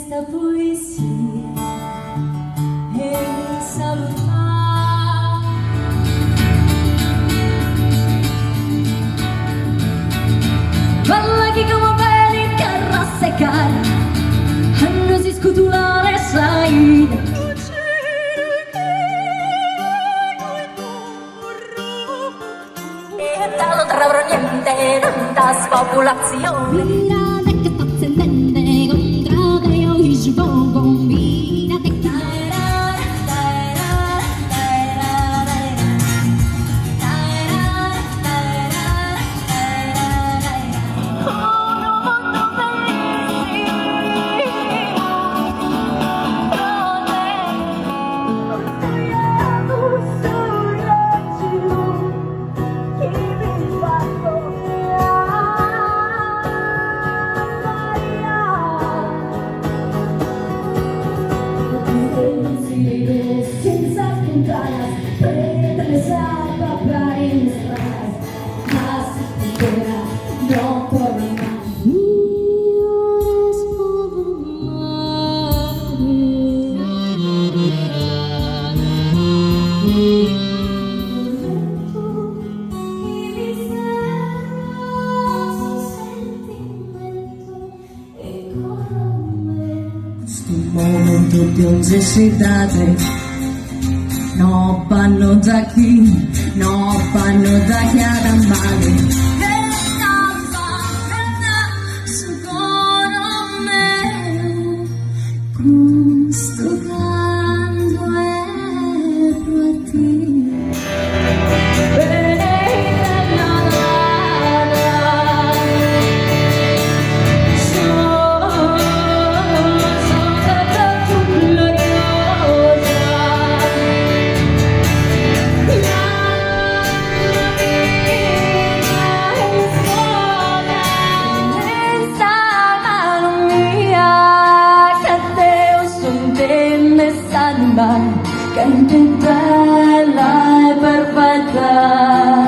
Questa poesia e mi salutat. Bella chi como benit carrasecare a nos iscutulare sa 'ida. Custu momentu de onzi tzitade no b'at nudda chi no b'at nudda chi at a male. Su coro meu custu cantu est pro a tie. Cantu bella e perfetta.